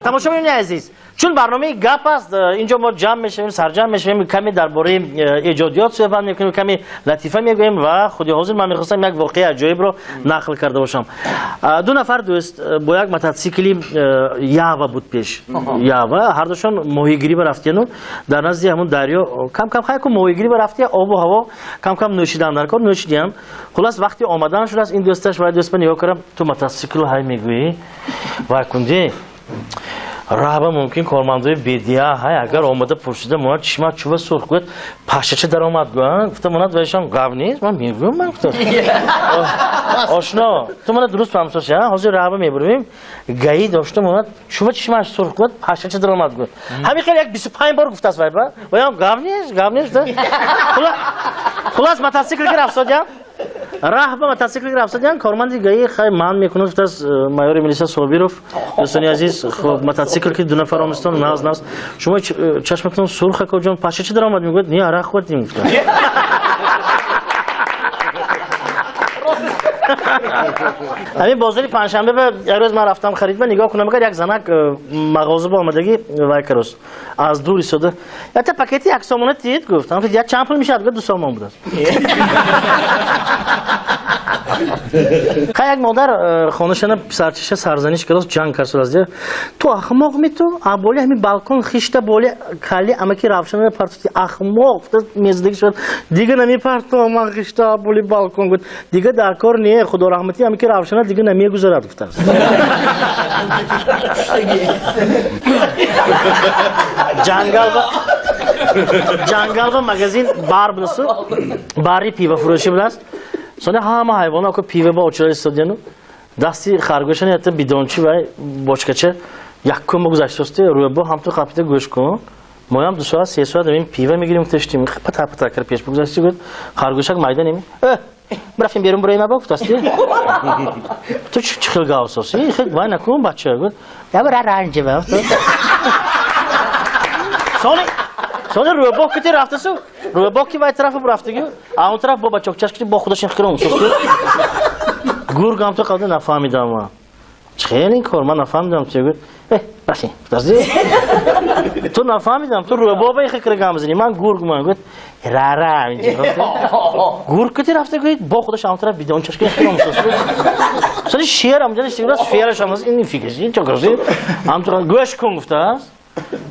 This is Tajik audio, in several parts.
Тамошобинони азиз, чун барномаи гап аст, инҷо мо ҷамъ мешавем, сарҷамъ мешавем, каме дар бораи эҷодиёт суҳбат мекунем, каме латифа мегӯем ва худи ҳозир ман мехостам як воқеаи аҷоибро нақл карда бошам. Ду нафар дӯст бо як мотосикли Ява буд пеш. Ява, ҳардушон моҳигирӣ рафтияну дар назди ҳамун дарё кам-кам хайку моҳигирӣ рафтия, обу ҳаво кам-кам нӯшидан дар кор нӯшидиям. Хулас вақти омадан шудааст, ин дӯсташ ва дӯст ба нигоҳ кардам, ту мотосикл ҳай мегӯӣ? Вай кунди раҳба мумкин кормандои бедия ҳай агар омада пурсида монад чишмат чува сурх гӯяд, пашшача даромад гӯяд, гуфта монад вайшам гап нест, ман мегӯям, ман гуфта. Ошно, ту мана дуруст фаҳмсоси, ҳа? Ҳозир раҳба мебурем, гаи дошта монад чува чишмаш сурх гӯяд, пашшача даромад гӯяд. Ҳамин хел як 25 бор гуфтааст вай ба. Вайам гап нест, гап нест. Хулас мотосикл ки рафтодям. Раҳба мотосикл рафтодям, корманди гаи хай ман мекунад, гуфтааст майори милиса Собиров, дӯстони азиз, хуб мотосикл ки ду нафар омистон, наз наз. Шумо чашматон сурх акоҷон, пашша даромад мегӯяд, не арақ хӯрдем гуфта. Ҳамин бозори панҷшанбе ба як рӯз ман рафтам харид, ба нигоҳ кунам, як занак мағоза ба омадагӣ вай карост. Аз дур истода. Якта пакети як сомона тиид гуфт. Як чанд пул мешавад? Гуфт 2 сомон будааст. Хай як модар хонашана писарчаша сарзаниш кард, ҷанг кард сураз. Ту ахмоқ ми ту? А боли ҳамин балкон хишта боли кали амаки равшана партофти. Ахмоқ мездаги шуд. Дига намепартом ман хишта боли балкон гуфт. Дига дар кор не, худо раҳмати амаки равшана дига намегузарад гуфтааст. Ҷангал ва магазин бар будасу, бари пивафурӯшӣ будааст. Сони ҳама ҳайвонҳо ко пива ба очира истодияну дасти харгӯшани ята бидончи вай бочкача яккум гузаштости рӯбо ҳамту қапида гӯш кун. Моям 2 соат 3 соат ҳамин пива мегирем тештим. Пата пата кар пеш бугузашти гуфт. Харгӯшак майда неми. Брафтем берун бурои маба гуфтасти. Ту чӣ хел гавсоси? Хел вай накун бача гуфт. Я бара ранҷива. Сони рӯбоҳ кити рафтасу, рӯбоҳ ки вай тарафа бурафтагӣ, а он тараф бо бачокчаш кити бо худаш хиром сохт. Гург ҳам ту қалда нафаҳмидам ман. Чӣ хел ин кор, ман нафаҳмидам чи гуфт. Брафтем. Ту нафаҳмидам, ту рӯбоҳ ба хикра гам зани, ман гург ман гуфт. Ра-ра инҷо. Гург кити рафта гуфт, бо худаш он тараф бидончаш ки хиром сохт. Сони шер ҳам ҷаниш тиграс, фераш ҳам ин фикр, ин чӣ гӯши. Ҳам ту гӯш кун гуфтааст.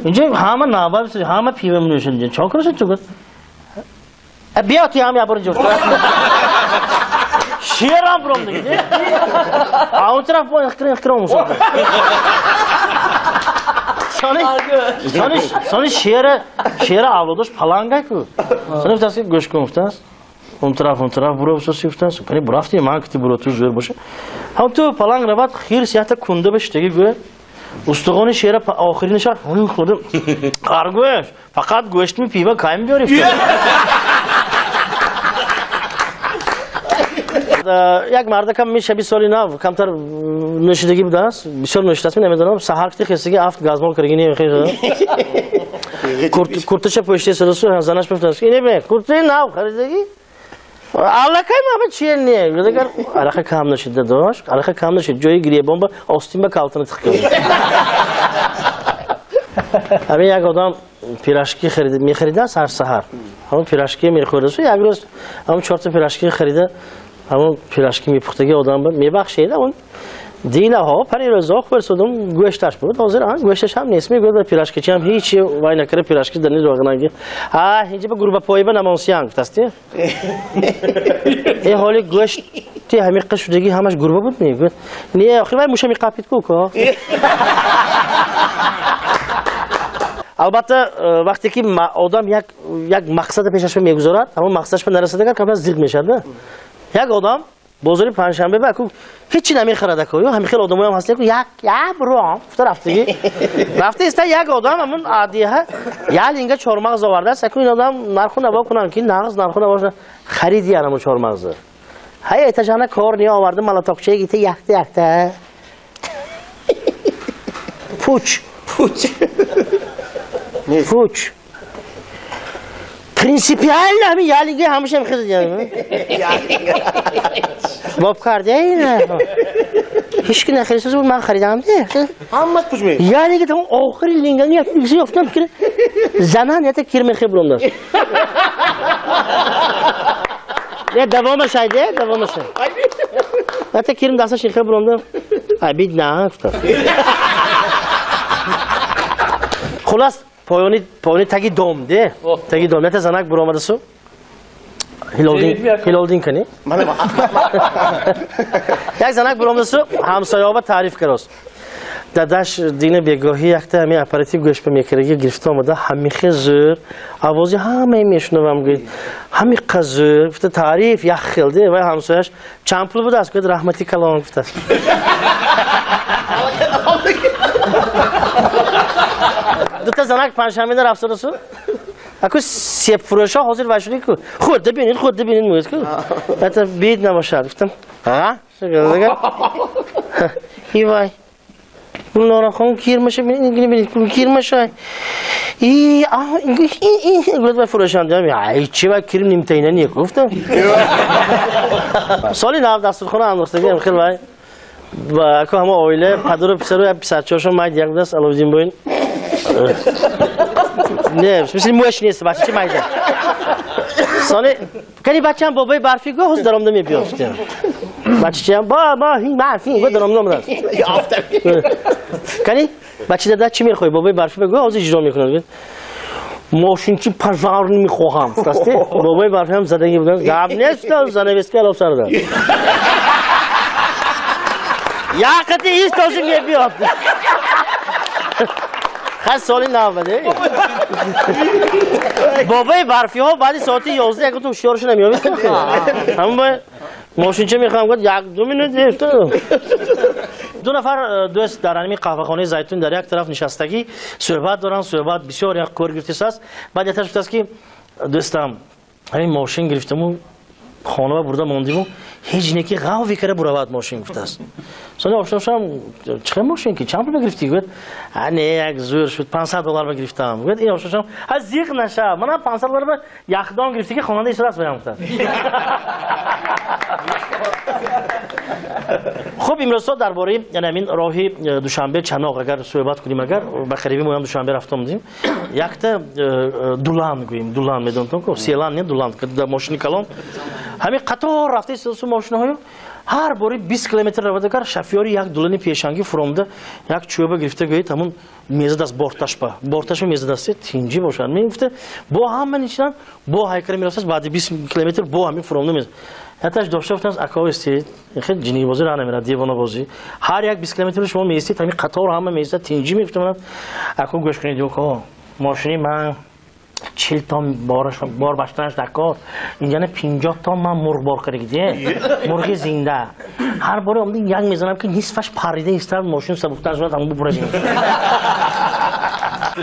Инҷо ҳама навбат, ҳама пива менӯшанд. Чӣ кор ту гуфт? Биё ту ҳам як бор инҷо. Шерам бром дига. А он тараф бо ихтиром усад. Сони шера авлодош паланга ку. Сони гуфтааст ки гӯш кун гуфтааст. Он тараф буро усоси гуфтааст. Кани бурафти ман кити буро ту зӯр боша. Ҳам ту паланг равад хирс якта кунда ба штаги гӯяд. Устухони шера охиринашар хӯрда харгӯш фақат гӯштми пива кайм биёрӣ. Як мардакам ми шаби соли нав камтар нӯшидагӣ будааст, бисёр нӯшидааст, намедонам, саҳар кити хестагӣ афт газмол кардаги не курташа пӯшида садасу занаш гуфтааст, ине бе куртаи нав харидагӣ аллакай мама чие не агар арақа кам нашида дошт, арақа кам нашид, ҷои гиребон ба остин ба калтана тиқ кард. Ҳамин як одам пирашки мехаридааст ҳар саҳар. Ҳамон пирашки мехӯрдасу як рӯз ҳамон 4та пирашки харида, ҳамон пирашки мепухтаги одам мебахшед, ҳамон дилаҳо парирӯзо хӯрсудум гӯшташ буд, ҳозир гӯшташ ҳам нест, мегӯяд ва пирашкичи ҳам ҳеч вай накарда пирашки дар низ роғананги. Ҳа, инҷа ба гурбапоиба намонсиян гуфтасти. Э ҳоли гӯшти ҳамиқа шудаги ҳамаш гурба буд мегӯяд. Не, охир вай муша меқапид ку ко. Албатта вақте ки одам як мақсада пешаш мегузорад, ҳамон мақсадаш нарасада агар камтар зиқ мешавад. Як одам бозори панҷшанбе ба ку ҳеч чи намехарад аку, ҳамин хел одамоям ҳаст ку як буро гуфта рафтагӣ. Рафта иста як одам ҳамун адиҳа як линга чормағз овардааст, аку ин одам нарху наво кунам ки нағз нарху наво харидия ҳамун чормағза. Ҳай этажана кор не овардим, малатоқчаи гите якта якта. Пуч. Пуч. Пуч. Принципиально ҳамин ялинга ҳамаша хизд. Боб карда ина. Ҳеч ки нахаридсоз буд, ман харидам. Ҳаммас пуч ме. Ялинга там охири лингани якта ёфтам ки занан ята кирмехе буромдааст. Не давомаш айде, давомаш. Ята кирм дасташ ихе буромда. Абид на гуфтам. Хулас поёни поёни таги дом де. Таги дом. Ята занак буромадасу. Ҳилолдин кани? Як занак буромадасу ҳамсояба таъриф карост. Дадаш дина бегоҳӣ якта ҳамин аппарати гӯшба мекардаги гирифта омада, ҳамихе зӯр, овози ҳамаи мешунавам гӯяд, ҳамиқа зӯр, гуфта таъриф як хел де, вай ҳамсояш чанд пул будааст, гӯяд раҳмати калон гуфтааст. Дута занак панҷшанбена рафтадасу, аку себфурӯшҳо ҳозир вай шуди ку, хӯрда бинед, хӯрда бинед мегӯяд ку. Ята бид набошад, гуфтам, а? Ивай. Гулнорахон кирмаша бинед, кирмаша. И а и гуфт вай фурӯшанда, ай чи вай кирм нимтаина не гуфтам. Соли нав дастурхона андохтагиам хел вай. Ва аку ҳама оила падару писару як писарчаҳошон майд як даст Аловиддин боин. Не, в смысле мӯяш нест, бача чи майда. Соли кани бачаам бобои барфӣ гӯ ҳоз даромда мебиёд. Бачачаам ба ҳин барфӣ гӯ даромда омадааст. Кани бача дада чӣ мехоҳӣ? Бобои барфӣ гӯ ҳоз иҷро мекунад. Мошинчи пожарни мехоҳам. Гуфтааст. Бобои барфӣ ҳам задагӣ буданд. Гап нест, занавеска алов сар дад. Яқати ист ҳозир мебиёд. Хас соли нав баде. Бобои барфиҳо баъди соати 11 як ту ҳушёршо намеёбед. Ҳамон ба мошинча мехоҳам гуфт як ду минут. Ду нафар дӯст дар ҳамин қаҳвахонаи Зайтун дар як тараф нишастагӣ суҳбат доранд, суҳбат бисёр як кор гирифтааст. Баъд якташ гуфтааст ки дӯстам ҳамин мошин гирифтаму хонава бурда мондиму ҳеҷ неки ғавви кара буравад мошин гуфтааст. Сони ошношам чӣ хел мошин ки чанд пул гирифтӣ? Гуфт а не як зӯр шуд $500 ба гирифтам. Гуфт ин ошношам ҳа зиқ наша мана $500 ба яхдон гирифтӣ ки хонанда истодааст баям гуфтааст. Хуб имрӯзҳо дар бораи ҳамин роҳи Душанбе Чаноқ агар суҳбат кунем, агар ба қариби моям Душанбе рафта омадем, якта дулан гӯем, дулан медонтон ку селан не дулан дар мошини калон ҳамин қатор рафта истодасу мошинаҳою ҳар бори 20 километр равад агар шофёри як дулани пешангӣ фуромада як чӯба гирифта гӯед ҳамун мезадаст борташба борташба мезадаст тинҷӣ бошад мегуфта бо ҳама нишинанд бо ҳайкара мерафтааст баъди 20 километр бо ҳамин фуромада мезад. Яташ дошта гуфтааст аков истед хел ҷинибозӣ раҳ намерад девонабозӣ ҳар як 20 километр шумо меистед ҳамин қатор ҳама меистад тинҷӣ мегуфтам ако гӯш кунед юко мошини ман 40 тонн бор баштанаш дар кор инҷана 50 тонн ман мурғ бор кардагиде мурғи зинда ҳар боре омада як мезанам ки нисфаш парида истад мошин сабуктар шуд ҳамон бубура.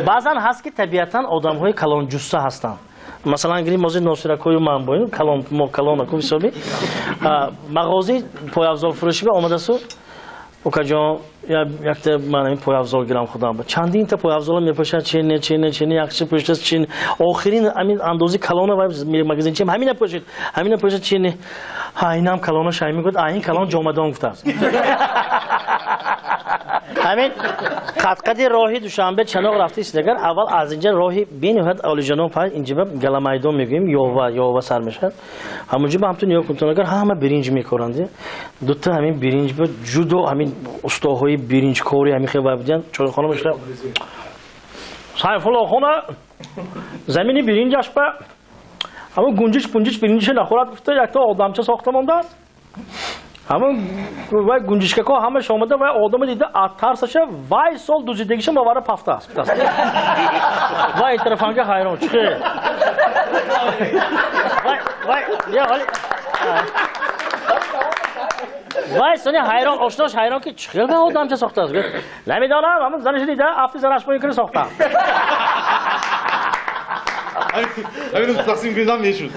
Баъзан ҳаст ки табиатан одамҳои калонҷусса ҳастанд. Масалан гирим мози Носиракою ман боем калон мо калонаку ҳисоби мағозаи пойафзолфурӯшӣ ба омадасу укаҷон якта ман ҳамин пойафзол гирам худам чандинта пойафзола мепӯшад чине чине чине якчи пӯшидааст чин охирин ҳамин андози калона вай магазинчиам ҳамина пӯшид ҳамина пӯшид чине ҳа инам калона шай мегӯяд а ин калон ҷомадон гуфтааст. Ҳамин қадқади роҳи Душанбе Чаноқ рафта истагар аввал аз инҷа роҳи бениҳоят олиҷаноб ҳаст инҷа галамайдон мегӯем ёва ёва сар мешавад ҳамонҷо ба ҳамту нигоҳ кунтон агар ҳама биринҷ мекоранд дута ҳамин биринҷ ба ҷудо ҳамин устоҳои биринҷкори ҳамин хел вай буданд чойхона мешуда Сайфулло хона замини биринҷаш ба ҳамон гунҷиш пунҷиш биринҷиша нахӯрад гуфта якта одамча сохта мондааст. Ҳамон вай гунҷишкако ҳамаш омада вай одама дида аз тарсаша вай сол дузидагиша мовара пафтааст. Вай ин тарафанга ҳайрон чӣ вай вай вай сони ҳайрон ошнош ҳайрон ки чӣ хел одамча сохтааст. Намедонам ҳамон занаша дида афти занаш бо ин кира сохтаам. Ҳамин тақсим кунам мешуд.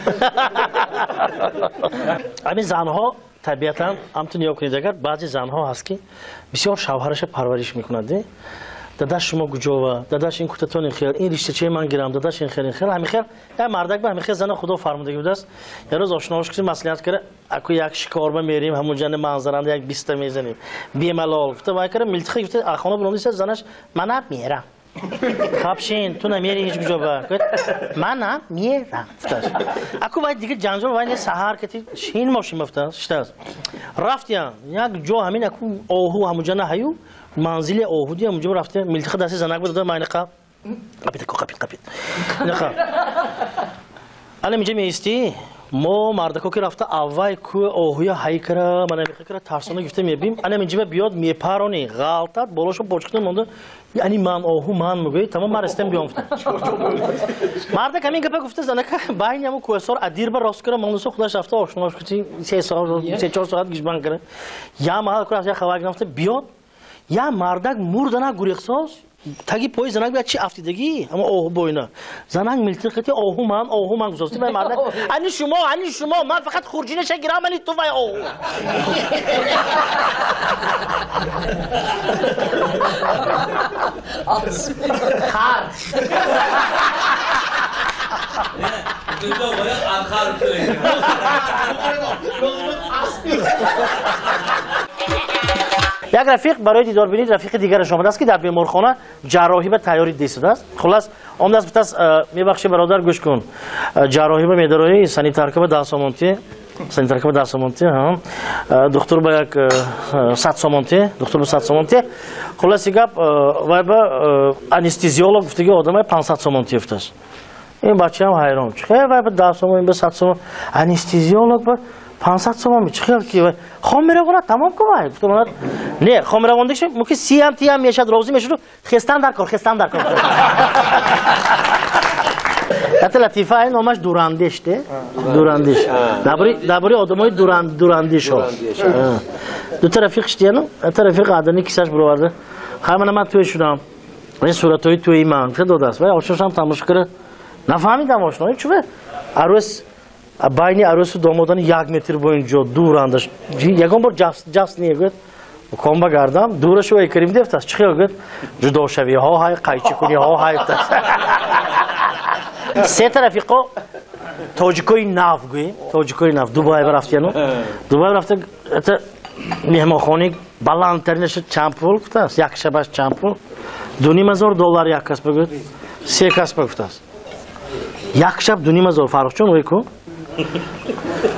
Ҳамин занҳо табиатан ҳамту нигоҳ кунед, агар баъзе занҳо ҳаст, ки бисёр шавҳараша парвариш мекунад. Дадаш шумо куҷова, дадаш ин кутатон ин хел, ин риштачаи ман гирам, дадаш ин хел, ин хел, ҳамин хел. Як мардак ба ҳамин хел зана Худо фармудагӣ будааст. Як рӯз ошнош киси маслиҳат кара, аку як шикорба мерем, ҳамун ҷани манзаранда як биста мезанем. Бемалол. Гуфта вай кара милтиқа гуфта, ахона бурондиса занаш, манам мерам. Хабшин, ту намери ҳеҷ куҷо ба. Гуфт, манам мерам. Гуфтааст. Аку вай дигар ҷанҷол вай не саҳар кати шин мошин бафтааст, шитааст. Рафтиян, як ҷо ҳамин аку оҳу ҳамун ҷана ҳаю, манзили оҳу диям ҳамун ҷо рафтия, милтиқа дасти занак буда, майна қаб. Қапит, аку қапит, қапит. Инақа. Ана инҷа меистӣ, мо мардако ки рафта аввай кӯ оҳуя ҳай кара, мана меха кара тарсона гифта мебим. Ана инҷа биёд мепарони, ғалтат, болошо бочката монда. Яъни ман оҳу ман мегӯй, тамом ман рестем биём гуфта. Мардак ҳамин гапа гуфта, занака байни ҳамун кӯҳсор адир ба рост кара мондасо худаш рафта ошнош кути се соат, се чор соат гижбан кара. Я маҳал кӯ рафта, я хабар гирифта биёд. Я мардак мурдана гурехсоз, таги пои занак бия чи афтидагӣ, ҳама оҳу бойна. Занак милтиқати оҳу ман гузошти вай мардак. Ани шумо, ани шумо, ман фақат хурҷинаша гирам, ани ту вай оҳу. Хар. Як рафиқ барои дидорбинӣ рафиқи дигараш омадааст, ки дар беморхона ҷарроҳӣ ба тайёрӣ дисудааст. Хулас, омадааст, гуфтааст, мебахшӣ бародар, гӯш кун. Ҷарроҳӣ ба медароӣ, санитарка ба 10 сомонти, санитарка ба 10 сомонти, духтур ба як 100 сомонти, духтур ба 100 сомонти. Хуласи гап, вай ба анестезиолог гуфтаги одамай 500 сомонти гуфтааст. Ин бачаам ҳайрон. Чӣ хел вай ба 10 сомон, ба 100 сомон, анестезиолог ба 500 сомон, чӣ хел ки вай хом меравонад, тамом ку вай. Гуфта не, хом меравондагиш мумкин сиям тиям мешад, розӣ мешуд, хестан дар кор, хестан дар кор. Ята латифа ай номаш дурандеш, де? Дурандеш. Дар бораи одамои дурандешҳо. Дута рафиқ шидияну, ята рафиқ адани кисаш буроварда. Хай мана ман тӯй шудам. Ин суратҳои тӯйи ман гуфта додааст. Вай ошношам тамошо кара. Нафаҳмидам ошно, чӯ арӯс байни арӯсу домодани 1 метр бо ин ҷо дурандаш. Ягон бор ҷаст не гӯяд. Комба гардам, дурашу вай карим дефтааст. Чӣ хел гӯяд? Ҷудошавиҳо ҳай, қайчикуниҳо ҳай гуфтааст. Се та рафиқо тоҷикои нав гӯем, тоҷикои нав Дубай рафтияну. Дубай рафта это меҳмонхонаи баландтаринаш чанд пул гуфтааст? Як шабаш чанд пул? $2,500 як кас бигӯяд. Се кас ба гуфтааст. Як шаб 2,500 Фаррухҷон ой ку?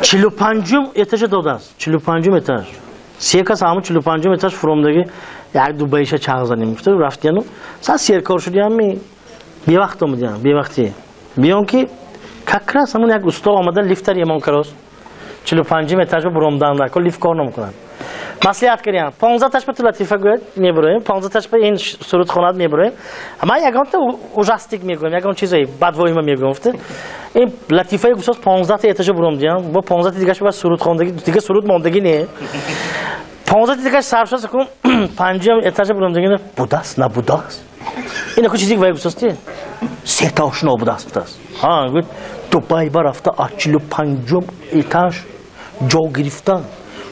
45-ум этажа додааст. 45-ум этаж. Се кас ҳамун 45-ум этаж фуромдагӣ як Дубайша чағ занем гуфта рафтияну. Са серкор шудиям ми бевақт омадиям, бевақтӣ. Биён ки как раз ҳамун як усто омада лифтар ямон карост. 45-ум этаж ба буромдан ко лифт кор намекунад. Маслиҳат кардям. 15 таш ба ту латифа гӯяд, мебуроем. 15 таш ба ин суруд хонад мебуроем. Ман ягонта ужастик мегӯям, ягон чизое бадвоима мегӯям гуфта. Ин латифаи гуфтааст 15 та этажа буром диям. Бо 15 та дигаш ба суруд хондагӣ, дига суруд мондагӣ не. 15 та дигаш сар шуд, кун 5 этажа буром дигина будааст, набудааст. Ин аку чизе вай гуфтааст, се та ошно будааст гуфтааст. Ҳа, гуфт Дубай ба рафта аз 45-ум этаж ҷо гирифтан.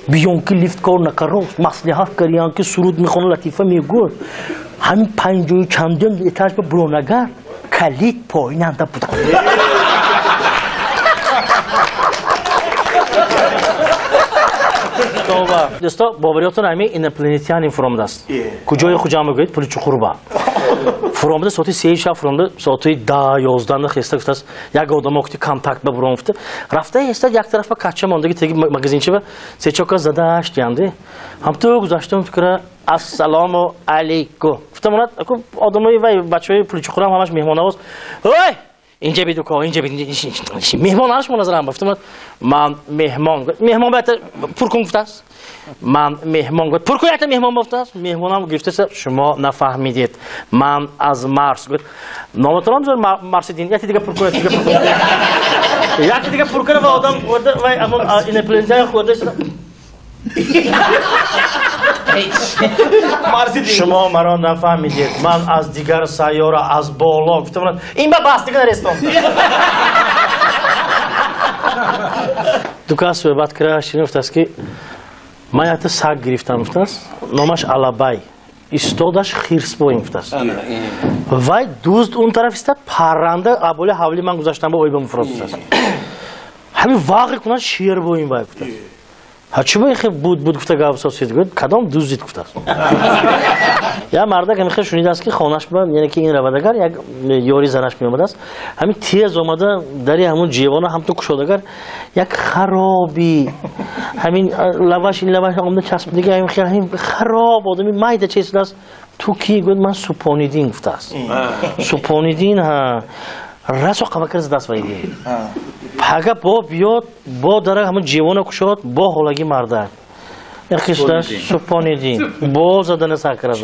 Биён ки лифт кор накарост, маслиҳат кардиям ки суруд мехона, латифа мегӯяд. Ҳамин панҷоҳу чандум этаж ба буронагар калид поинанда буда. Дӯсто, бовариётон ҳамин инопланетянин фуромадааст. Куҷои хуҷа мегӯед? Пули чуқурба. Фуромада соати 3 шаб фуромада соати 10 11 хеста гуфтааст. Як одамо кути контакт ба буром гуфта. Рафта хеста як тараф ба кача мондаги теги магазинча ба се чока задааш диянде. Ҳамту гузаштам фикра ассалому алайкум. Гуфта монад аку одамои вай бачаҳои пули чуқурам ҳамаш меҳмонавоз. Ой! Инҷа биду ко, инҷа биду. Меҳмон ҳаш моназарам. Гуфта монад ман меҳмон. Меҳмон ба пур кун гуфтааст. Ман меҳмон гуфт. Пур кун якта меҳмон гуфтааст. Меҳмонам гуфтааст шумо нафаҳмидед. Ман аз Марс гуфт. Номатонам зор Марсидин. Якта дига пур кун, якта дига пур кун. Якта дига пур кун ва одам хӯрда вай амон инопланетян хӯрда. Шумо маро нафаҳмидед. Ман аз дигар сайёра, аз боло. Гуфта монад ин ба бас дига нарестом. Ду кас суҳбат кара шино гуфтааст, ки ман якта саг гирифтам, гуфтааст, номаш Алабай, истодаш хирсбоин, гуфтааст. Вай дузд он тараф иста, парранда аболи ҳавли ман гузаштан ба ойба муфрод, гуфтааст. Ҳамин вағи кунад шербоин вай, гуфтааст. Ҳа чӣ бо хе буд буд гуфта гап сосид, гуфт, кадом дуздид, гуфтааст. Я мардак ҳамин хел шунидааст, ки хонаш ба, яъне ки ин равадагар як ёри занаш меомадааст. Ҳамин тез омада дари ҳамун ҷевона ҳамту кушодагар як хароби ҳамин лаваш ин лаваш омада часпидига ҳамин хел ҳамин хароб одами майда чесидааст. Ту кӣ? Гуфт, ман Супониддин, гуфтааст. Супониддин, ҳа. Расо қабакар задаст вайди. Пага бо биёд, бо дара ҳамун ҷевона кушод, бо ҳолаги мардак. Супониддин. Бо задана сар кард.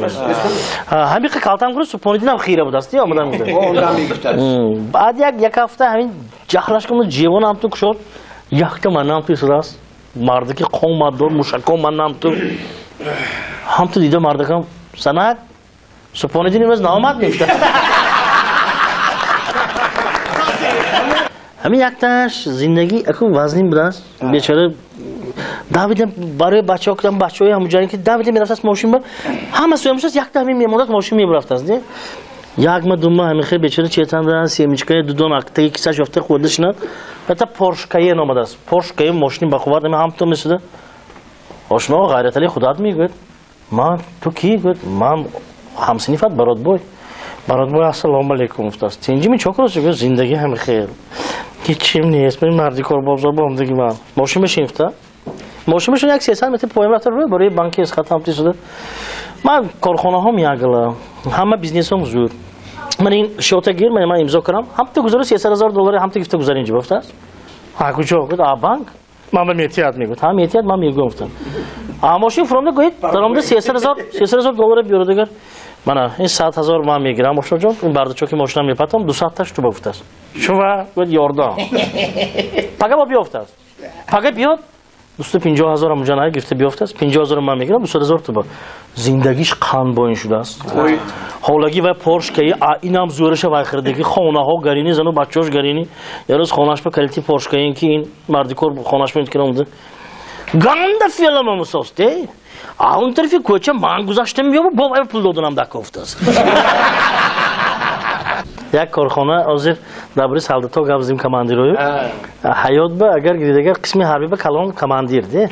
Ҳамин ки калтам кунад, Супониддин ҳам хира будааст, омадан гуфта. Баъд як ҳафта ҳамин ҷаҳлаш кунад, ҷевона ҳам ту кушод, якта манам ту истодааст. Мардаки қоматдор, мушакко манам ту. Ҳам ту дида мардакам, санак, Супониддин имрӯз наомад, мегуфта. Ҳамин якташ зиндагӣ акун вазнин будааст. Бечора давидем барои бачаҳо кудам, бачаҳои ҳамуҷаин ки давидем мерафтааст мошин ба ҳама суя мешаст, якта ҳамин мемондааст, мошин мебарафтааст. Не? Якма дума ҳамин хел бечора четанда семечкаи дудон актаги кисаш ёфта хӯрда шинад. Ҳатта Порш Каен омадааст. Порш Каен мошини бақувват ҳамин ҳамто месуда. Ошно Ғайратали худат мегӯяд. Ман ту кӣ? Гӯяд, ман ҳамсинифат Баротбой. Баротбой, ассалому алайкум, гуфтааст. Тинҷими чо кунад? Гӯяд, зиндагӣ ҳамин хел. Ҳечим нест. Ман марди корбозор бомдиги ман. Мошин бешин, гуфта. Мошин бешин як 300 метр поён рафта рӯй барои банки Эсхат ҳам тисуда. Ман корхонаҳом ягла. Ҳама бизнесом зур. Ман ин шота гир, ман имзо кардам. Ҳам ту гузаро 300 ҳазор доллар ҳам ту гирифта гузар инҷо, гуфтааст. Ҳа куҷо? Гуфт, а банк. Ман ба метиҳад, мегӯяд. Ҳа метиҳад, ман мегӯям, гуфтам. А мошин фуромда гӯяд, даромада 300 ҳазор доллар биёрад дигар. Мана ин 100 ҳазор ман мегирам, ошноҷон, ин бардачоки мошинам мепатам, 200 таш ту ба, гуфтааст. Чува? Гӯяд, ёрдам. Пага бо биёфтааст. Пага биёд, 250 ҳазор ҳамунҷа на гирифта биёфтааст, 50 ҳазор ман мегирам, 200 ҳазор ту ба. Зиндагиш қандбоин шудааст. Ҳолаги вай Порш Каи, а инам зӯраша вай хирдагӣ, хонаҳо гарини, зану бачаҳош гарини. Як рӯз хонаш ба калити Порш Каин ки ин мардикор хонаш ба интикара омада. Ганда фиалама мусост, э? А он тарафи кӯча ман гузаштам биёбу бо вай пул доданам дака уфтааст. Як корхона ҳозир дар бораи солдатҳо гап задем, командирою. Ҳаёт ба агар гиридагар қисми ҳарбӣ ба калон командир, де?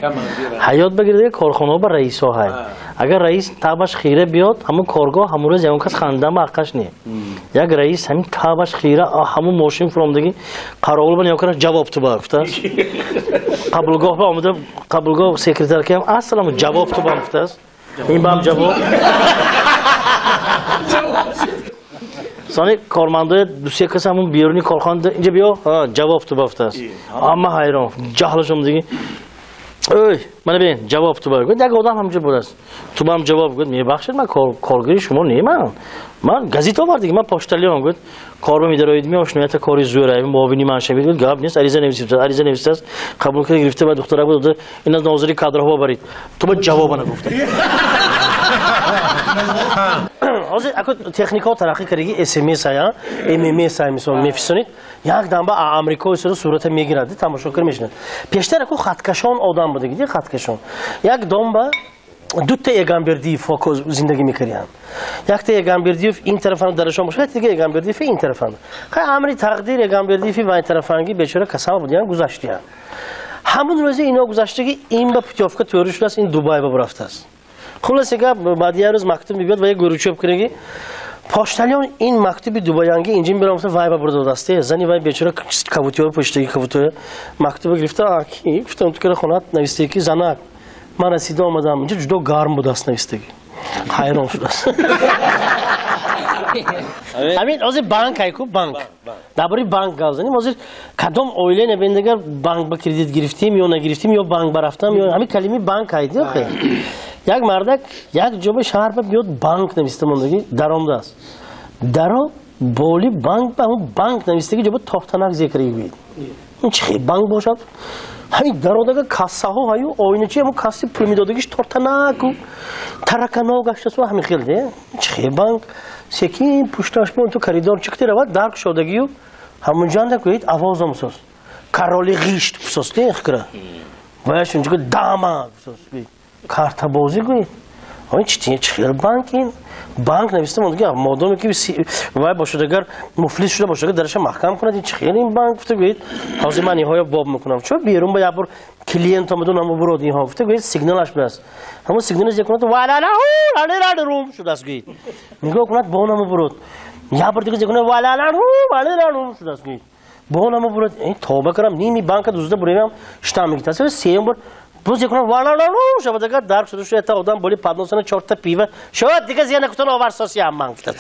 Ҳаёт ба гиридагар корхонаҳо ба раисҳо ҳай. Агар раис табаш хира биёд, ҳамун коргоҳ ҳамун рӯз ягон кас хандан ба ҳаққаш не. Як раис ҳамин табаш хира, ҳамун мошин фуромдагӣ қаровул ба нигоҳ кард, ҷавоб ту ба, гуфтааст. Қабулгоҳ ба омада, қабулгоҳ секретаркаам, ассалому ҷавоб ту ба, гуфтааст. Ин ба ҳам ҷавоб. Сони кормандои ду-се кас ҳамун беруни корхона инҷа биё, ҷавоб ту ба, гуфтааст. Ҳама ҳайрон, ҷаҳлашон диги. Ой, мана бин, ҷавоб ту ба. Гуфт, як одам ҳамҷо будааст. Ту ба ҳам ҷавоб, гуфт, мебахшед, ман коргари шумо немам. Ман газета овардиги, ман почтальон, гуфт. Корба медароид ми ошноята кори зӯра, муовини ман шавид, гуфт, гап нест, ариза нависед, ариза нависааст. Қабул карда гирифта ба духтара буд, ин аз нозири кадрҳо барид. Ту ба ҷавоба нагуфта. Ҳозир ако техникаҳо тараққӣ кардаги, СМС ая, ММС ая, мисол мефисонед, як дамба Амрико исто сурата мегирад, тамошо кар мешинад. Пештар ако хаткашон одам будаги, ди хаткашон. Як домба дута Эгамбердиев зиндагӣ мекардианд. Якта Эгамбердиев ин тарафан дарашон бошад, дига Эгамбердиев ин тарафан. Хай амри тақдир Эгамбердиев ва ин тарафанги бечора касал будианд, гузаштианд. Ҳамун рӯзе ино гузаштаги ин ба путёвка тӯрӣ шудааст, ин Дубай ба бурафтааст. Хулоса гап, баъди як рӯз мактуб мебиёд ва як гӯручӯб кираги. Почтальон ин мактуби дубаянги инҷин биромта вай ба бурда додааст. Зани вай бечора кабутиҳо пӯштаги кабутиҳо мактуба гирифта, ки гуфтам ту кира хонат навистаги ки занак ман расида омадам, инҷа ҷудо гарм будааст навистаги. Ҳайрон шудааст. Ҳамин ҳозир банк айку банк. Дар бораи банк гап занем. Ҳозир кадом оила набиндагар банк ба кредит гирифтем ё нагирифтем ё банк ба рафтам ё ҳамин калимаи банк айди охе. Як мардак як ҷо ба шаҳр ба биёд банк нависта мондагӣ даромадааст. Даро боли банк ба ҳамун банк навистагӣ ҷо ба тофтанак зекрагӣ гӯед. Ин чӣ хел банк бошад? Ҳамин дародага кассаҳо ҳаю оиначи ҳамун касси пул медодагиш тортанаку таракано гаштасу ҳамин хел де. Чӣ хел банк? Секин пушташ бо ту коридор чикти равад дар кушодагию ҳамунҷанда гӯед овоз омсоз. Короли ғишт пусосте ихкира. Ваяш инҷо дама картабозӣ гӯед. Ин чи хел банк ин? Банк нависта монд, модоме ки вай бошад, агар муфлис шуда бошад, агар дараша маҳкам кунад, ин чи хел ин банк гуфта гӯед. Ҳозир ман инҳоя боб мекунам. Чо берун ба як бор клиент омаду намо бурод инҳо гуфта гӯед, сигналаш будааст. Ҳамон сигналаш як кунад валаларум шудааст гӯед. Нигоҳ кунад, бо намо бурод. Як бор дига зекунад валаларум шудааст гӯед. Бо намо бурод. Тавба кардам, ними банка дузда буревам, штам мегирад. Сеюм бор боз якунам валалалу шабад, агар дарк шуда шу ята одам боли подносана чорта пива шояд дига зиёна кутон оварсоси амман гуфтад.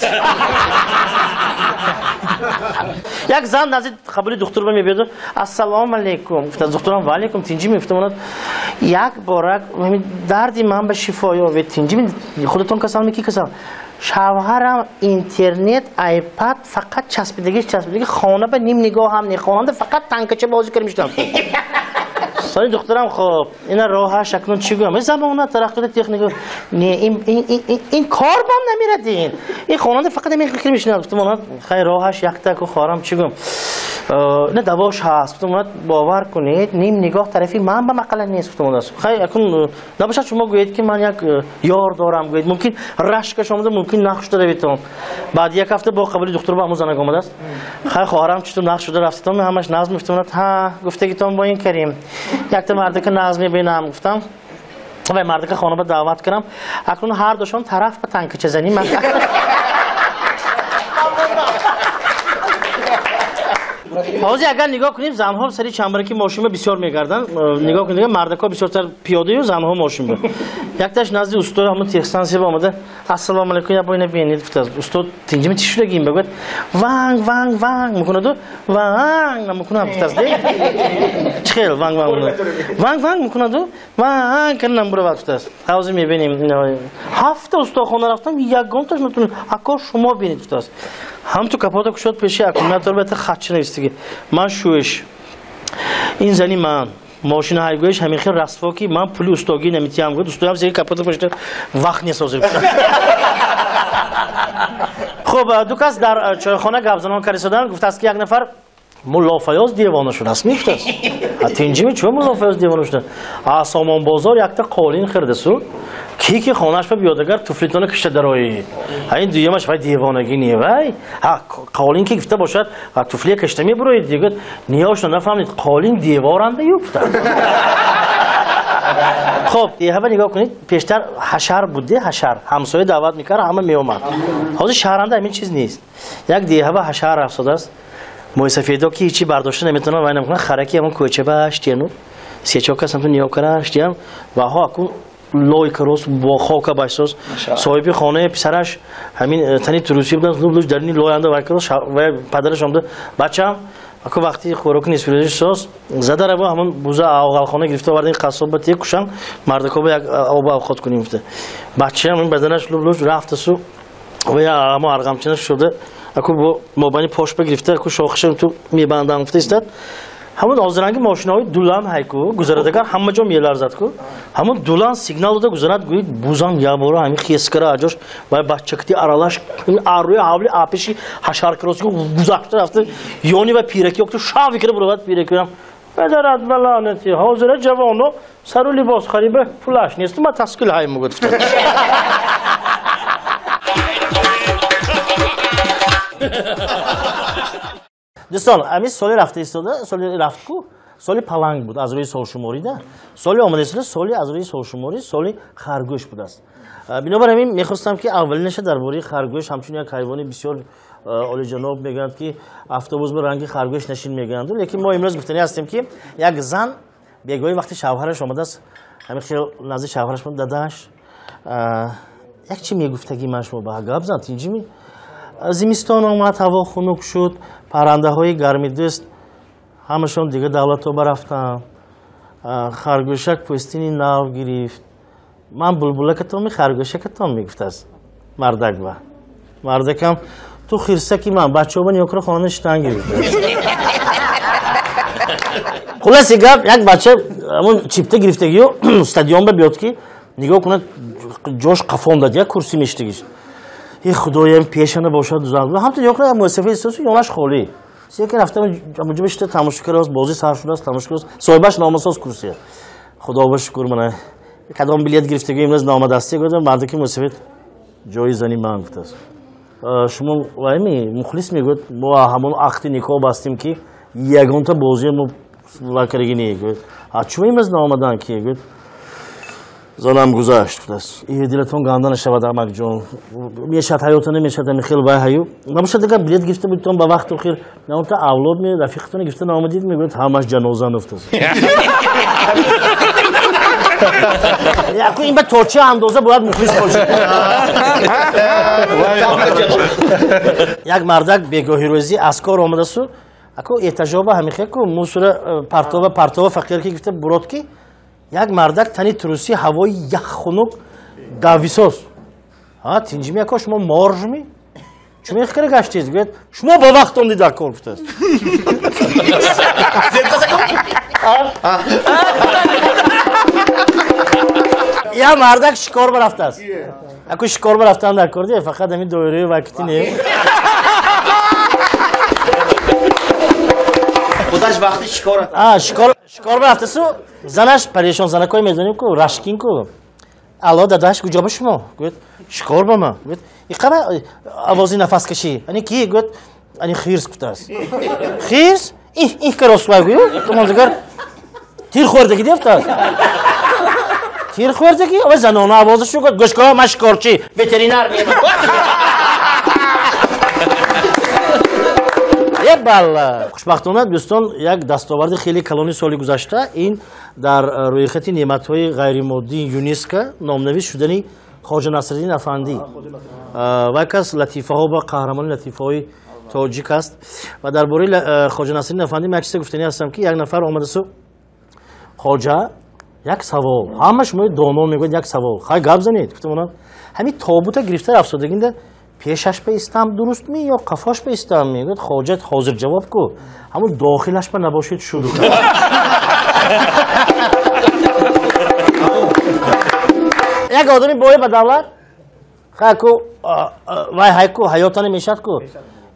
Як зан назди қабули духтур мебиёду, ассалому алайкум гуфтад. Духтурам ва алайкум, тинҷӣ мегуфтам. Як борак дарди ман ба шифо ёвед, тинҷӣ худатон касал меки касал? Шавҳарам интернет, айпад фақат часпидагиш часпидаги, хона ба ним нигоҳ ҳам не, хонанда фақат танкача бозӣ кар мешудам. Сони духтарам, хоб, ина роҳаш акнун чӣ гӯям? Замона тараққиёти техника не, ин кор бам намерад, ин хонанда фақат ҳамин фикр мешунад. Гуфтам, она хай, роҳаш якта ку, хорам, чӣ гӯям, ина давош ҳаст. Гуфтам, она бовар кунед, ним нигоҳ тарафи ман ба мақала нест. Гуфтам, она хай, акнун набошад, шумо гӯед, ки ман як ёр дорам, гӯед, мумкин рашкаш омада, мумкин нақш шуда равитон. Баъд як ҳафта бо қабули духтур ба ҳамун занак омадааст. Хай, хоҳарам, чутур нақш шуда рафтитон, ҳамаш назм? Гуфтам, ҳа, гуфтагитон бо ин карим, якта мардака нағз мебинам, гуфтам, вай мардака хона ба даъват кунам, акнун ҳар душон тараф ба танкачазанӣ ман. Ҳозир агар нигоҳ кунем, занҳо сари чамбараки мошинба бисёр мегарданд. Нигоҳ кунед, мардако бисёртар пиёдаю, занҳо мошинба. Якташ назди устои ҳамун техстанция омада, ассалому алайкум, я бойна бинед, гуфтааст. Устод, тинҷими, чӣ шудагим? Бигӯяд, ванг ванг ванг мекунаду ванг намекунад, гуфтааст. Чӣ хел ванг ванг ванг ванг мекунаду ванг кар намбуравад, гуфтааст. Ҳозир мебинем, ҳафта устохона рафтам, ягонташ натунед, ако шумо бинед, гуфтааст. Ҳам ту капота кушод, пеши аккумулятор бета хатчи навистаги: ман шӯиш ин зани ман, мошина ҳайгӯиш ҳамин хел расво, ки ман пули устогӣ наметиҳам, гуфт. Устоям зери капота пошта вақт несозир. Хуб, ду кас дар чойхона гапзанон карисоданд. Гуфтааст, ки як нафар Мулло Фаёз девона шудааст, мегуфтааст. Тинҷими, чӯ Мулло Фаёз девона шуда? А Сомонбозор якта қолин хирдасу, ки ки хонааш ба биёдагар, туфлитона кишта дарои. Ин дуюмаш, вай девонагӣ не, вай қолин ки гуфта бошад, туфлия кишта мебуроид, дигӯяд. Ниёшно нафаҳмид, қолин деворанда ю, гуфта. Хоб, ҳава нигоҳ кунед, пештар ҳашар буд, ҳашар ҳамсоя даъват мекард, ҳама меомад. Ҳозир шаҳранда ҳамин чиз нест. Як деҳава ҳашар рафтодааст. Мӯйсафедо ки ҳичи бардошта наметавонад, вай намекунад, хараки ҳамон кӯчабаш тияну сечо кас ҳамту ниё караш тиям ваҳо акун лой карос бо хока башсоз. Соҳиби хонаи писараш ҳамин тани туруси будан, луш дарини лоянда вай карос. Вай падараш омда, бачам, аку вақти хӯроки нисфирӯзӣ соз зада раво, ҳамон буза оғалхона гирифта овардин, қассоб ба тия кушам, мардако ба як оба авқот кунем, гуфта. Бачаам ин баданаш луб-луш рафтасу вай ҳамо арғамчина шуда, аку бо мобайни пошба гирифта, аку шохиша ту мебандам, гуфта истад. Ҳамон ҳозиранги мошинаҳои дулан ҳайку гузарадагар, ҳама ҷо меларзад ку, ҳамон дулан сигнал дода гузарад, гӯед, бузам ябора ҳамин хескара аҷош вай бачакти аралаш арӯи ҳавли апеши ҳашаркироску гузашта рафта, ёни ва пираки ёкту шав фикра буравад. Пиракиам бадарад ва лаънати ҳозира ҷавоно сару либос хариба пулаш нест, ма таскил ҳай мугуд. Дӯстон, ҳамин соли рафта истода, соли рафтку соли паланг буд аз рӯи солшуморида, соли омада истода соли аз рӯи солшуморӣ соли харгӯш будааст. Бинобар ҳамин мехостам, ки аввалинаша дар бораи харгӯш, ҳамчун як ҳайвони бисёр олиҷаноб, мегӯянд, ки автобус ба ранги харгӯш нашин мегӯянд, лекин мо имрӯз гуфтанӣ ҳастем, ки як зан бегоҳи вақти шавҳараш омадааст, ҳамин хел назди шавҳараш, дадаш, як чи мегуфтагӣ ман шумо ба гап зан, тинҷими? Зимистон омад, ҳаво хунук шуд, паррандаҳои гармидӯст ҳамашон дигар давлатҳо барафтанд, харгӯшак пӯстини нав гирифт, ман булбулакатон, харгӯшакатон, мегуфтааст мардак ба мардакам, ту хирсаки ман, бачаҳо ба ниёкро хона шитан гирифт. Хулоси гап, як бача ҳамон чипта гирифтагию стадион ба биёд, ки нигоҳ кунад, ҷош қафондад, як курсӣ мештагиш. Е, худоям, пешана бошад, ҳамто нигоҳ кунад, мӯйсафед истосу, ёнаш холӣ. Секин рафтам ҳамонҷо бишта тамошо кардааст, бозӣ сар шудааст, тамошо кардааст. Соҳибаш номасоз курсия. Худо ба шукр мана. Кадом билет гирифтагӣ имрӯз номадастӣ гуфтам, мардаки мусибат ҷои зани ман гуфтааст. Шумо вайми мухлис мегӯяд, мо ҳамон ақди никоҳ бастем ки ягонта бозӣ мо вакарагӣ не гӯяд. А чӯ имрӯз наомадан ки гӯяд? Занам гузашт гуфтааст. И дилатон ганда нашавад амакҷон. Мешад ҳаёта намешад ами хел вай ҳаю. Набошад дигар билет гирифта будтон ба вақт охир. Наонта авлод ме рафиқатон гирифта наомадид мегӯяд ҳамаш ҷаноза гуфтааст. Яку ин ба то чӣ андоза бояд мухлис бошад. Як мардак бегоҳирӯзӣ аз кор омадасу аку эътижоба ҳамихе ку мусура партова партова фақир ки гирифта бурод ки як мардак тани туруси ҳавои ях хунук дависоз. Ҳа тинҷими ака шумо моржми? Чун мехкара гаштед? Гӯяд шумо ба вақт омдид дар кор гуфтааст. Я мардак шикор барафтааст. Аку шикор барафтан дар кор ди фақат ҳамин доираи вакити не. Худаш вақти шикор. А шикор барафтасу занаш парешон занакой медонем ку рашкин ку. Алло дадаш куҷо ба шумо? Гӯяд шикор ба ман. Гӯяд иқара овози нафаскашӣ. Ани ки? Гӯяд ани хирс гуфтааст. Хирс? Иҳ иҳ каросвай гӯю. Тумон дигар тир хӯрдагӣ дефтааст. Тир хӯрдагӣ? Ова занона овозашу гӯяд гӯш кун ман шикорчӣ ветеринар мемам. Е балла. Хушбахтона дӯстон як дастоварди хеле калони соли гузашта ин дар рӯйхати неъматҳои ғайримоддии ЮНЕСКО номнавис шудани Хоҷа Насриддин Афандӣ. Ва кас латифаҳо ба қаҳрамони латифаҳои тоҷик аст. Ва дар бораи Хоҷа Насриддин Афандӣ ман як чизе гуфтанӣ ҳастам ки як нафар омадасу Хоҷа як савол. Ҳама шумо доно мегӯяд як савол. Хай гап занед. Гуфтам онам ҳамин тобута гирифта афсодагинда пешаш ба истам дуруст ми ё қафош ба истам мегӯяд Хоҷа ҳозир ҷавоб ку. Ҳамон дохилаш ба набошед шуду. Як одами бой ба давлат хай ку вай ҳай ку ҳаётане мешад ку.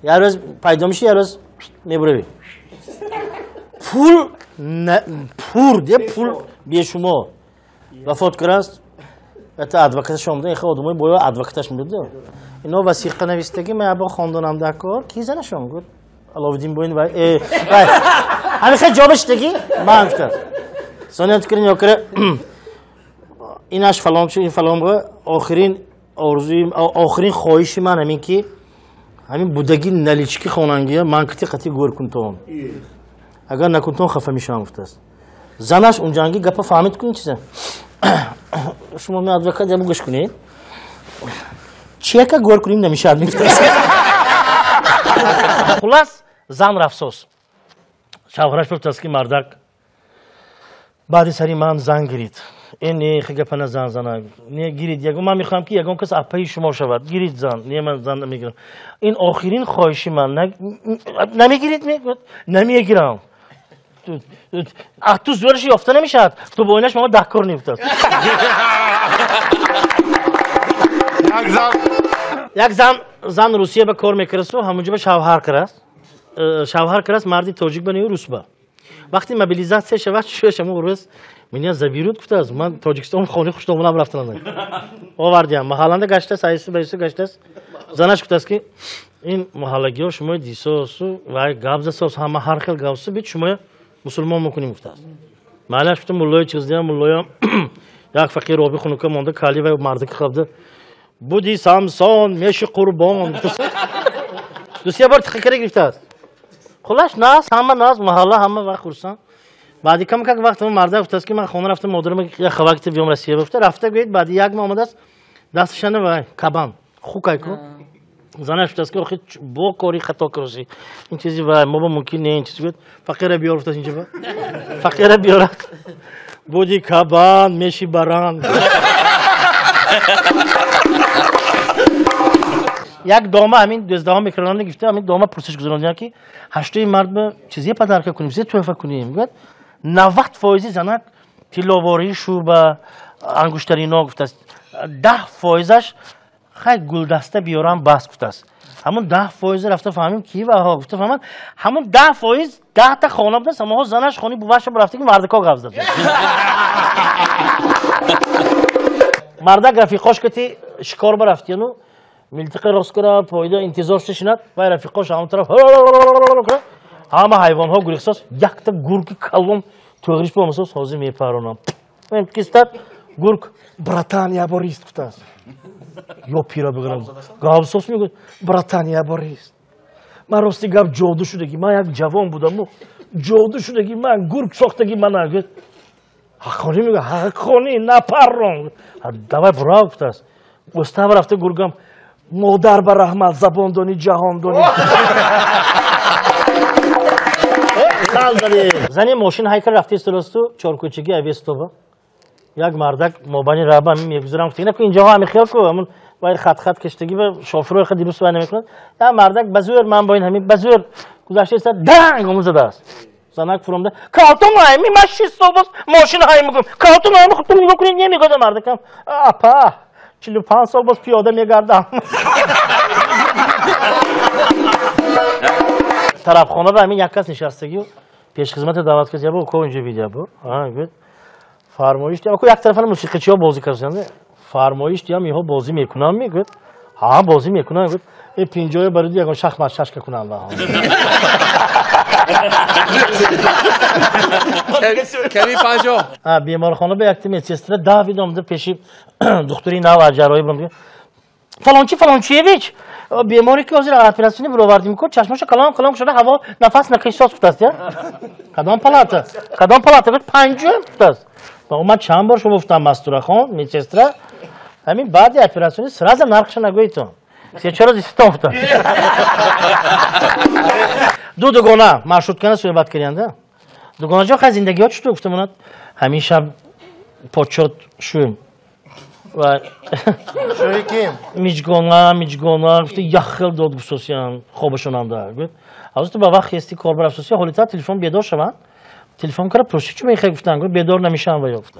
Як рӯз пайдо меши, як рӯз мебуравӣ. Пул пур де пул бешумор. Вафот кардааст. Это адвокаташ омада, ихе одамои боё адвокаташ мебуд. Ино васиқа навистагӣ ман або хондонам дар кор, ки занашон гуфт Аловиддин боин вай вай. Ҳамихе ҷобаштагӣ ман гуфтам. Сония тукрин ёкара инаш фалон чу ин фалон бо охирин орзуи охирин хоҳиши ман ҳамин ки ҳамин будаги налички хонангия ман кити қати гӯр кунтон. Агар накунтон хафа мешавам гуфтааст. Занаш унҷанги гапа фаҳмид кун чиза. Шумо ме адвокат ябу гӯш кунед. Чека гӯр кунем намешавад мегуфтааст. Хулас зан рафсоз. Шавҳараш гуфтааст ки мардак баъди сари ман зан гирид. Э не хе гапа на зан зана. Не гирид. Ягон ман мехоҳам ки ягон кас апаи шумо шавад. Гирид зан. Не ман зан намегирам. Ин охирин хоҳиши ман. Намегирид мегӯяд. Намегирам. А ту зӯраш ёфта намешавад. Ту бо инаш мама даҳкор нефтааст. Як зан Русия ба кор мекардасу ҳамонҷо ба шавҳар кардааст. Шавҳар кардааст марди тоҷик ба нею рус ба. Вақти мобилизатсия шавад шӯяш ҳамон рӯз меня заберут гуфтааст. Ман Тоҷикистон хонаи хушномонам рафтанам. Овардиам. Маҳалланда гаштааст, айсу байсу гаштааст. Занаш гуфтааст ки ин маҳаллагиҳо шумои дисосу вай гап засос ҳама ҳар хел гапсу бит шумоя мусулмон мекунем гуфтааст. Маҳаллаш гуфта муллои чиздиам муллоям як фақир оби хунука монда кали вай мардаки хабда буди Самсон меши қурбон. Ду-се бор тиқа кара гирифтааст. Хулаш наз ҳама наз маҳалла ҳама вақт хурсанд. Баъди кам как вақт марда гуфтааст ки ман хона рафтам модарам як хабар гирифта биём Россия гуфта рафта гӯед баъди як моҳ омадааст дасташана вай кабан хукай ку. Занаш гуфтааст ки охи бо кори хато кардӣ. Ин чизи вай мо ба мумкин не ин чиз гӯяд фақира биёр гуфтааст инҷо фақира биёрад. Буди кабан меши баран. Як дома ҳамин дуздаҳум микрорайонда гирифта ҳамин дома пурсиш гузарондиям ки ҳаштои мард ба чизе падарка кунем, чизе тӯҳфа кунем. Гӯяд 90% занак тилловории шӯрба ангуштарино гуфтааст. 10%-аш Хай гулдаста биёрам бас гуфтааст. Ҳамон 10% рафта фаҳмим ки ваҳо гуфта фаҳмад. Ҳамон 10% 10 та хона будааст, ҳамонҳо занаш хони буваша рафта ки мардако гап зад. Мардак рафиқош кати шикор барафтияну милтиқа рост кара поида интизор шишинад, вай рафиқош ҳамон тараф ҳама ҳайвонҳо гурехсоз, якта гурги калон тӯғриш бомасоз, ҳозир мепаронам. Кистад гург братан я борист гуфтааст. Ё пира бигирам. Гапсос мегӯяд братан я борист. Ман рости гап ҷоду шудагӣ, ман як ҷавон будаму ҷоду шудагӣ, ман гург сохтагӣ мана гӯяд. Ҳаққонӣ мегӯяд ҳаққонӣ напаррон. Давай бирав гуфтааст. Устав рафта гургам модар ба раҳмат забондонӣ ҷаҳондонӣ. Зани мошин ҳайкал рафта истодасту чоркӯчагӣ Авестова. Як мардак мобайни раба мегузарам гуфт, ку инҷоҳо ҳами хел ку ҳамун вай хат-хат каштагӣ ва шофирҳои хел дирӯз вай намекунад. Як мардак ба зӯр ман бо ин ҳамин ба зӯр гузашта истод, данг омӯ задааст. Занак фуромда калтун ҳайми ман 6 сол боз мошин ҳай мекунам. Калтун ҳайми худтон нигоҳ кунед намегӯяд мардакам. Апа 45 сол боз пиёда мегардам. Тарафхона ба ҳамин як кас нишастагӣ пешхизмата даъват кард, ябо ко инҷо бид ябо. Гӯяд фармоиш диҳам, як тарафа мусиқичиҳо бозӣ карданд. Фармоиш диҳам, инҳо бозӣ мекунанд, мегӯяд. Ҳа, бозӣ мекунанд, гӯяд. Э пинҷоя бариду ягон шахмат шашка кунанд. Ками панҷо. Беморхона ба якта медсестра давид омада пеши духтури нав ҷарроҳӣ биром. Фалончи Фалончиевич, беморе ки ҳозир оператсияни бировардим ку, чашмаша калон калон шуда ҳаво нафас накашсоз гуфтааст. Кадом палата? Кадом палата? Гуфт панҷум гуфтааст. Ман чанд бор шумо гуфтам Мастурахон, медсестра, ҳамин баъди оператсияни сразу нархша нагӯедтон. Се-чор рӯз истон гуфтам. Ду дугона маршруткана суҳбат карданд. Дугонаҷон хай зиндагиҳо чӣ гуфтам онад? Ҳамин шаб почот шӯм. Ва шӯи ким? Миҷгона, миҷгона гуфта як хел дод гуфтосиян хобашонанда. Гуфт ҳозир ту ба вақт хести кор барафтосия, ҳолита телефон бедор шаванд. Телефон кара пурсӣ чӣ мехоҳӣ гуфтан, гуфт бедор намешавам ва ё гуфта.